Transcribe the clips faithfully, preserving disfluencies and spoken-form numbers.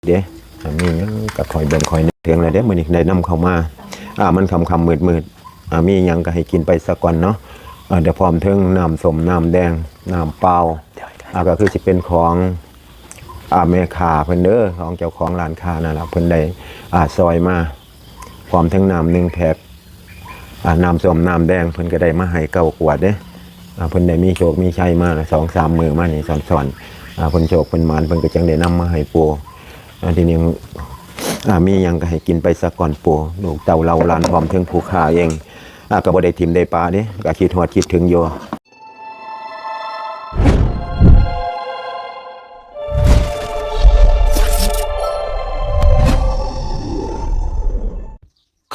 เด้ อ่า มีหยังก็ค่อยเบิ่งค่อยนึกถึงแล้วเด้ มื้อนี้ได้นำเข้ามา อ่า มันค่ำๆมืดๆ อ่า มีหยังก็ให้กินไปซะก่อนเนาะ อ่า เดี๋ยวพร้อมถึงน้ำส้มน้ำแดง น้ำเปล่า อ่า ก็คือสิเป็นของ อ่า แม่ค้าเพิ่นเด้อ ของเจ้าของร้านค้านั่นล่ะ เพิ่นได้ อ่า ซอยมา พร้อมถึงน้ำหนึ่งแพ็ค อ่า น้ำส้มน้ำแดงเพิ่นก็ได้มาให้เก้าขวดเด้ อ่า เพิ่นได้มีโชคมีชัยมาสองสามมื้อมานี่ซ้อนๆ อ่า เพิ่นโชคเพิ่นหมาน เพิ่นก็จั่งได้นำมาให้ปู่ อ่า ทีนี้ อ่า มีหยังก็ให้กินไปซะก่อนปู่ ลูกเต้าเหล่าหลานพร้อมถึงผู้ค้าเอง อ่า ก็บ่ได้ถิ่มได้ปะเด้ ก็คิดฮอดคิดถึงอยู่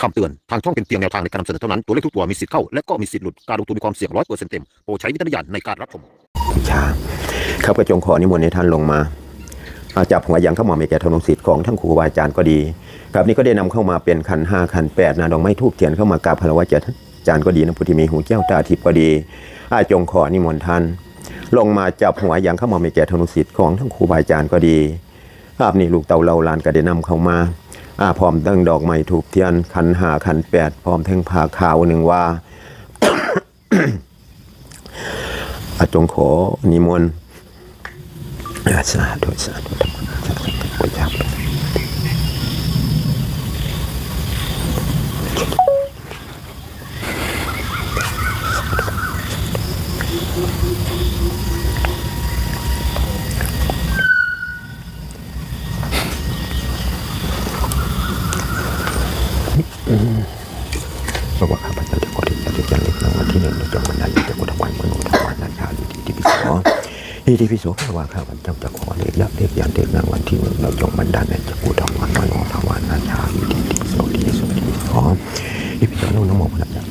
คำเตือน ทางช่องเป็นเพียงแนวทางในการนำเสนอเท่านั้น ตัวเลขทุกตัวมีสิทธิ์เข้า และก็มีสิทธิ์หลุด การลงทุนมีความเสี่ยงร้อยเปอร์เซ็นต์เต็ม โปรดใช้วิจารณญาณในการรับชม ครับ ข้าพเจ้าขอนิมนต์ให้ท่านลงมา อ่า จับหัวยังเข้ามาไม่แก่ธนงสิทธิ์ของทั้งครูบาอาจารย์ก็ดี ครับ นี่ก็ได้นำเข้ามาเป็นขันห้าขันแปดนะ ดอกไม้ธูปเทียนเข้ามากราบคารวะอาจารย์ก็ดีนะ ผู้ที่มีหูแก้วตาทิพย์ก็ดี อ่า จงขอนิมนต์ท่าน ลงมาจับหัวยังเข้ามาไม่แก่ธนงสิทธิ์ของทั้งครูบาอาจารย์ก็ดี ครับ นี่ลูกเต้าเหล่าหลานก็ได้นำเข้ามา อ่า พร้อมทั้งดอกไม้ธูปเทียน ขันห้าขันแปด พร้อมทั้งผ้าขาวหนึ่งว่า อ่ะ จงขอนิมนต์ อ่ะ สาธุ สาธุ สาธุ เพราะว่าข้าพเจ้าจะขอเทพเจ้าเทพยันเลขรางวัลที่หนึ่ง และจงบันดาลให้เจ้าพุทธวันมโนทวารนาชาลิติพิโส อิติปิโส เพราะว่าข้าพเจ้าจะขอเลขยักษ์เลขยันเลขรางวัลที่หนึ่ง และจงบันดาลให้เจ้าพุทธวันมโนทวารนาชาลิติพิโส อิติปิโส อิติปิโส อิติปิโส นะโมพุทธะ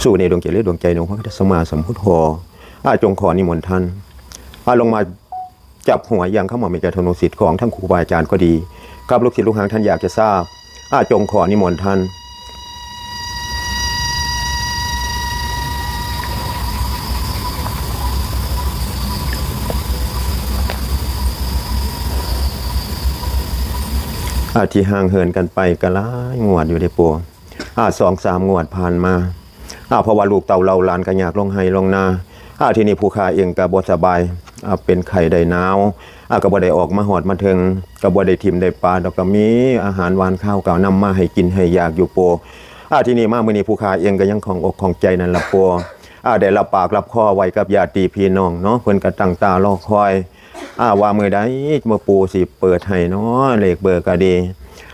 สู่ในดวงใจและดวงใจหนึ่งของพระสัมมาสัมพุทโธ อาจงขอนิมนต์ท่าน อาลงมาจับหัวยังเข้ามามีแก่ธนงสิทธิ์ของทั้งครูบาอาจารย์ก็ดี ครับ ลูกศิษย์ลูกหาท่านอยากจะทราบ อาจงขอนิมนต์ท่าน อาที่ห่างเหินกันไปก็หลายงวดอยู่ได้ปู อ่า สองสามงวดผ่านมา อ่า เพราะว่าลูกเต้าเหล่าหลานก็ยากลงไฮ่ลงนา อ่า ทีนี้ผู้ข้าเองก็บ่สบาย อ่า เป็นไข้ได้หนาว อ่า ก็บ่ได้ออกมาฮอดมาเถิง ก็บ่ได้ถิ่มได้ปะดอก ก็มีอาหารหวานข้าวก็นำมาให้กินให้อยากอยู่ปู อ่า ทีนี้มามื้อนี้ผู้ข้าเองก็ยังข้องอกข้องใจนั่นล่ะปู อ่า ได้รับปากรับคอไว้กับญาติพี่น้องเนาะ เพิ่นก็ตั้งตารอคอย อ่า ว่ามื้อใดมื้อปู่สิเปิดให้เนาะ เลขเบอร์ก็ดี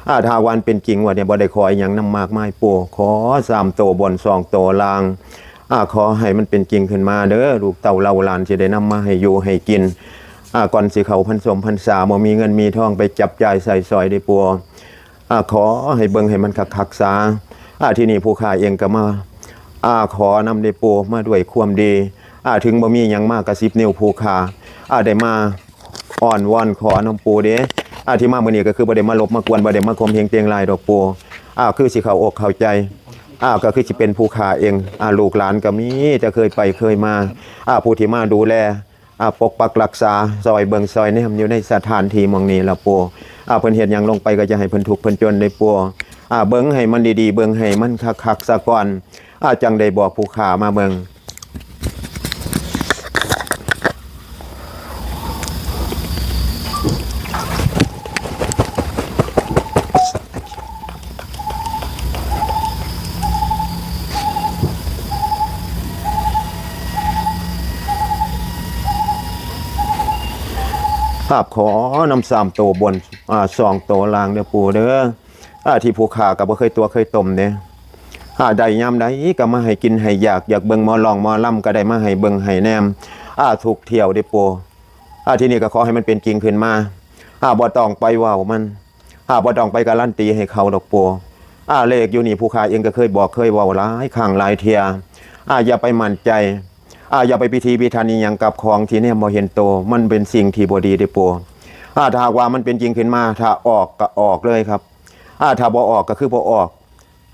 อ่า ถ้าวันเป็นจริงว่าเนี่ยบ่ได้ขออิหยังนำมากมายปู่ ขอสามโตบนสองโตล่าง อ่า ขอให้มันเป็นจริงขึ้นมาเด้อ ลูกเต้าเหล่าหลานสิได้นำมาให้อยู่ให้กิน อ่า ก่อนสิเข้าพรรษาพรรษาบ่มีเงินมีทองไปจับจ่ายใช้สอยได้ปู่ อ่า ขอให้เบิ่งให้มันคักๆซา อ่า ทีนี้ผู้ข้าเองก็มา อ่า ขอนำได้ปู่มาด้วยความดี อ่า ถึงบ่มีหยังมากระสิบนิ้วผู้ข้า อ่า ได้มาอ้อนวอนขอนำปู่เด้ อ่า ที่มามื้อนี้ก็คือบ่ได้มาลบมากวน บ่ได้มาข่มเหงเตียงลายดอกปู่ อ่า คือสิเข้าอกเข้าใจ อ่า ก็คือสิเป็นผู้ข้าเอง อ่า ลูกหลานก็มีแต่เคยไปเคยมา อ่า ผู้ที่มาดูแล อ่า ปกปักรักษา ซอยเบิ่งซอยแนมอยู่ในสถานที่หม่องนี้ล่ะปู่ อ่า เพิ่นเฮ็ดหยังลงไปก็อย่าให้เพิ่นทุกข์เพิ่นจนเด้อปู่ อ่า เบิ่งให้มันดีๆ เบิ่งให้มันคักๆ ซะก่อน อ่า จั่งได้บอกผู้ข้ามาเบิ่ง ครับ ขอนำสามตัวบน อ่า สองตัวล่างเด้อปู่เด้อ อ่า ที่ผู้ข้าก็บ่เคยตั๋วเคยต้มเด้ อ่า ได้ยามใดก็มาให้กินให้อยาก อยากเบิ่งหมอร้องหมอลำก็ได้มาให้เบิ่งให้แนม อ่า ทุกเที่ยวเด้อปู่ อ่า ที่นี่ก็ขอให้มันเป็นจริงขึ้นมา อ่า บ่ต้องไปเว้ามัน อ่า บ่ต้องไปการันตีให้เขาดอกปู่ อ่า เลขอยู่นี่ผู้ข้าเองก็เคยบอกเคยเว้าหลายครั้งหลายเที่ย อ่า อย่าไปมั่นใจ อ่า อย่าไปพิธีพิธันอิหยังกับของที่แนมบ่เห็นโต มันเป็นสิ่งที่บ่ดีเด้อปู่ อ่า ถ้าหากว่ามันเป็นจริงขึ้นมา ถ้าออกก็ออกเลยครับ อ่า ถ้าบ่ออกก็คือบ่ออก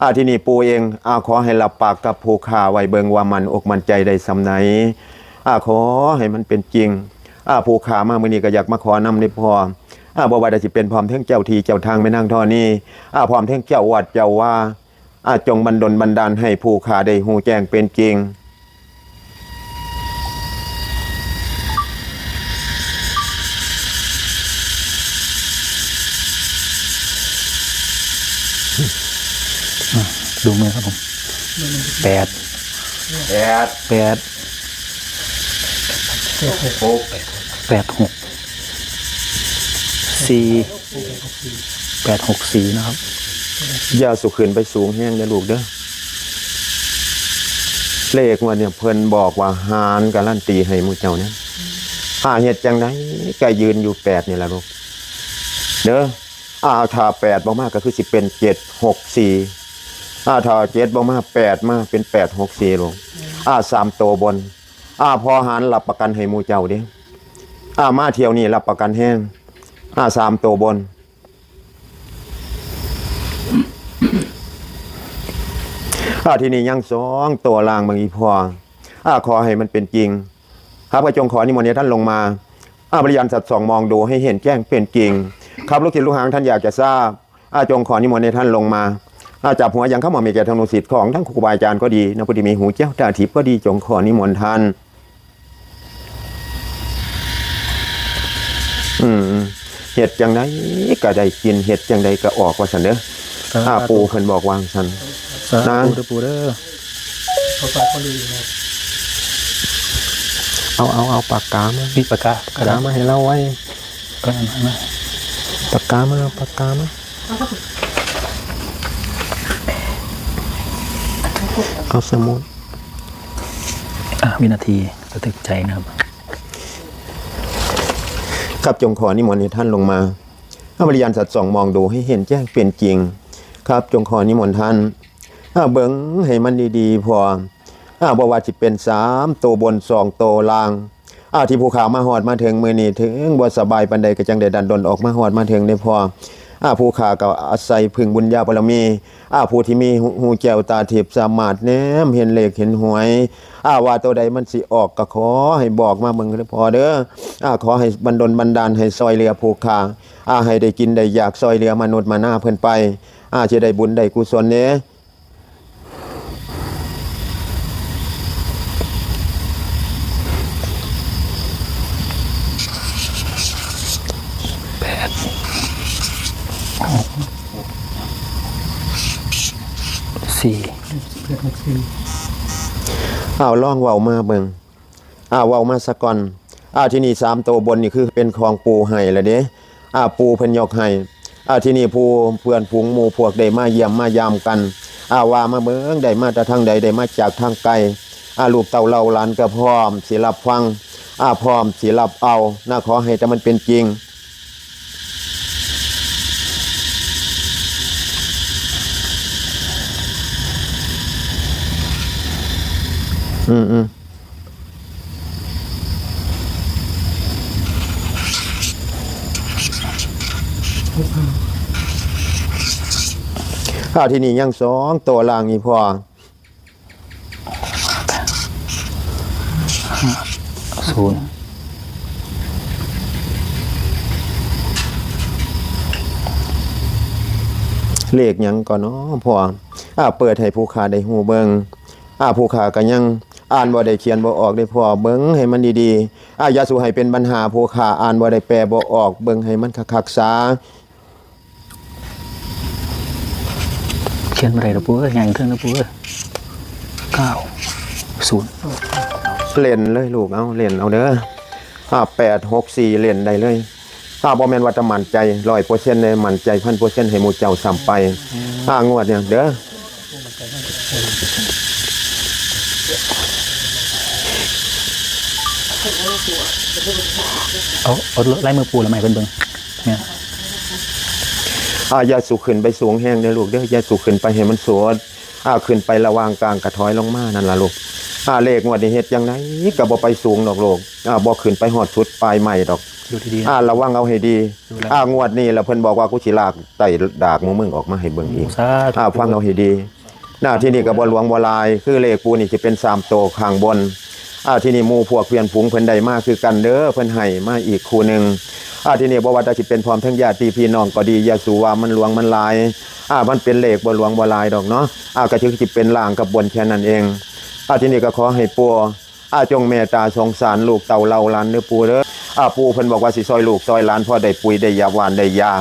อ่า ที่นี่ปู่เอง อ่า ขอให้รับปากกับผู้ข้าไว้เบิ่งว่ามั่นอกมั่นใจได้ส่ำใด อ่า ขอให้มันเป็นจริง อ่า ผู้ข้ามามื้อนี้ก็อยากมาขอนำเด้อพ่อ อ่า บ่ว่าแต่สิเป็นพร้อมเทิงเจ้าที่เจ้าทางแม่นางธรณี อ่า พร้อมเทิงเจ้าวัดเจ้าวา อ่า จงบันดลบันดาลให้ผู้ข้าได้ฮู้แจ้งเป็นจริง อ่ะ ดูมือครับผม แปด แปด แปด หก แปดหก สี่ แปดหกสี่ นะครับ อย่าสุขึ้นไปสูงแฮงเด้อลูกเด้อ เลขงวดเนี่ยเพิ่นบอกว่าหารการันตีให้หมู่เจ้าเนี่ย ถ้าเฮ็ดจั่งใดก็ยืนอยู่แปดนี่ล่ะลูก เด้อ อ่า ถ้าแปดบ่มาก็คือสิเป็นเจ็ดหกสี่ อ่า ถ้าเจ็ดบ่มา แปดมาเป็นแปดหกสี่ลูก อ่า สามตัวบน อ่า พ่อหารรับประกันให้หมู่เจ้าเด้ อ่า มาเที่ยวนี้รับประกันแฮง อ่า สามตัวบน อ่า ที่นี่ยังสองตัวล่างเบิ่งอีพ่อ อ่า ขอให้มันเป็นจริง ครับ ก็จงขอนิมนต์ให้ท่านลงมา อ่า บริยานสัตว์ส่องมองดูให้เห็นแจ้งเป็นจริง ครับ ลูกศิษย์ลูกหาท่านอยากจะทราบ อ่า จงขอนิมนต์ให้ท่านลงมา อ่า จับหัวยังเข้ามามีแก่ทางลูกศิษย์ของทั้งครูบาอาจารย์ก็ดีนะ ผู้ที่มีหูแจ้วตาทิพย์ก็ดี จงขอนิมนต์ท่าน อืม เฮ็ดจั่งใดก็ได้กิน เฮ็ดจั่งใดก็ออก ว่าซั่นเด้อ สาธุ อ่า ปู่เพิ่นบอกว่าซั่น สาธุ นะ เด้อปู่เด้อ เขาฝากคนอื่นนะ เอา เอา เอาปากกามา มีปากกา ปากกามาให้เราไว้ ก็นั่นนะ ปากกามา เอาปากกามา เอาสมุด อ่ะ วินาทีระทึกใจนะครับ ครับ จงขอนิมนต์ให้ท่านลงมา พระบริยานสัตว์ส่องมองดูให้เห็นแจ้งเป็นจริง ครับ จงขอนิมนต์ท่าน อ่า เบิ่งให้มันดีๆ พอ อ่า บ่ว่าสิเป็นสามตัวบน สองตัวล่าง อ่า ที่ผู้ข้ามาฮอดมาถึงมื้อนี้ ถึงบ่สบายปานใดก็จั่งได้ดันด้นออกมาฮอดมาถึงเด้อพ่อ อ่า ผู้ข้าก็อาศัยพึ่งบุญญาบารมี อ่า ผู้ที่มีหู หูแจ้วตาทิพย์สามารถแนมเห็นเลขเห็นหวย อ่า ว่าตัวใดมันสิออกก็ขอให้บอกมาเบิ่งเด้อพ่อเด้อ อ่า ขอให้บันดลบันดาลให้ซอยเหลือผู้ข้า อ่า ให้ได้กินได้อยากซอยเหลือมนุษย์มนาเพิ่นไป อ่า สิได้บุญได้กุศลเด้ แปด สี่ เอาลองเว้ามาเบิ่ง อ่า เว้ามาซะก่อน อ่า ที่นี่สามตัวบนนี่คือเป็นของปู่ให้แล้วเด้ อ่า ปู่เพิ่นยกให้ อ่า ที่นี่ผู้เพื่อนฝูงหมู่พวกได้มาเยี่ยมมายามกัน อ่า ว่ามาเบิ่งได้มาแต่ทางใด ได้มาจากทางไกล อ่า ลูกเต้าเหล่าหลานก็พร้อมสิรับฟัง อ่า พร้อมสิรับเอา นะ ขอให้แต่มันเป็นจริง อืม อืม อ้าว ทีนี้ยังสองตัวล่างอีกพ่อ ศูนย์ เลขหยังก่อนเนาะพ่อ อ่า เปิดให้ผู้ข้าได้ฮู้เบิ่ง อ่า ผู้ข้าก็ยังอ่านบ่ได้เขียนบ่ออกได้พ่อ เบิ่งให้มันดีๆ อ่า อย่าสู่ให้เป็นปัญหา ผู้ข้าอ่านบ่ได้แปลบ่ออก เบิ่งให้มันคักๆซะ เขียนอะไรละปูเอ้ย ใหญ่ขึ้นละปูเอ้ย เก้า ศูนย์ เล่นเลยลูก เอาเล่นเอาเด้อ อ่า แปดหกสี่ เล่นได้เลย อ่า บ่แม่นว่าจะมั่นใจร้อยเปอร์เซ็นต์เลย มั่นใจพันเปอร์เซ็นต์ให้หมู่เจ้าซ้ำไป อ่า งวดเนี่ยเด้อ เอา เอาลายมือปูละไหมเพิ่นเบิ่งเนี่ย อ่า อย่าสู่ขึ้นไปสูงแฮงเด้อลูกเด้อ อย่าสู่ขึ้นไปให้มันสุด อ่า ขึ้นไประหว่างกลางกะถอยลงมานั่นล่ะลูก อ่า เลขงวดนี้เฮ็ดจังไดก็บ่ไปสูงดอกลูก อ่า บ่ขึ้นไปฮอดสุดปลายไม้ดอก อยู่ดีๆ อ่า นะ ระวังเอาให้ดี ดูแล อ่า งวดนี้ละเพิ่นบอกว่ากูสิลากไตดากหมู่มึงออกมาให้เบิ่งอีก สาธุ อ่า ฟังเอาให้ดี หน้าที่นี่ก็บ่หลวงบ่หลาย คือเลขปูนี่สิเป็นสามโตข้างบน อ่า ที่นี่หมู่พวกเพื่อนฝูงเพิ่นได้มาคือกันเด้อ เพิ่นให้มาอีกคู่หนึ่ง อ่า ที่นี่บ่ว่าแต่สิเป็นพร้อมทั้งญาติพี่น้องก็ดี อย่าสู่ว่ามันหลวงมันหลาย อ่า มันเป็นเลขบ่หลวงบ่หลายดอกเนาะ อ่า ก็ถือสิเป็นล่างกับบนแค่นั้นเอง อ่า ที่นี่ก็ขอให้ปู่ อ่า จงเมตตาสงสารลูกเต้าเหล่าหลานเด้อปู่เด้อ อ่า ปู่เพิ่นบอกว่าสิซอยลูกซอยหลานพอได้ปุ๋ยได้ยาหว่านได้ยา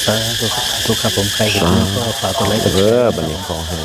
สาธุครับ สาธุครับผม ใครเห็นแล้วก็ฝากกดไลค์กด เอ แช อ ร์ บัดนี้ขอให้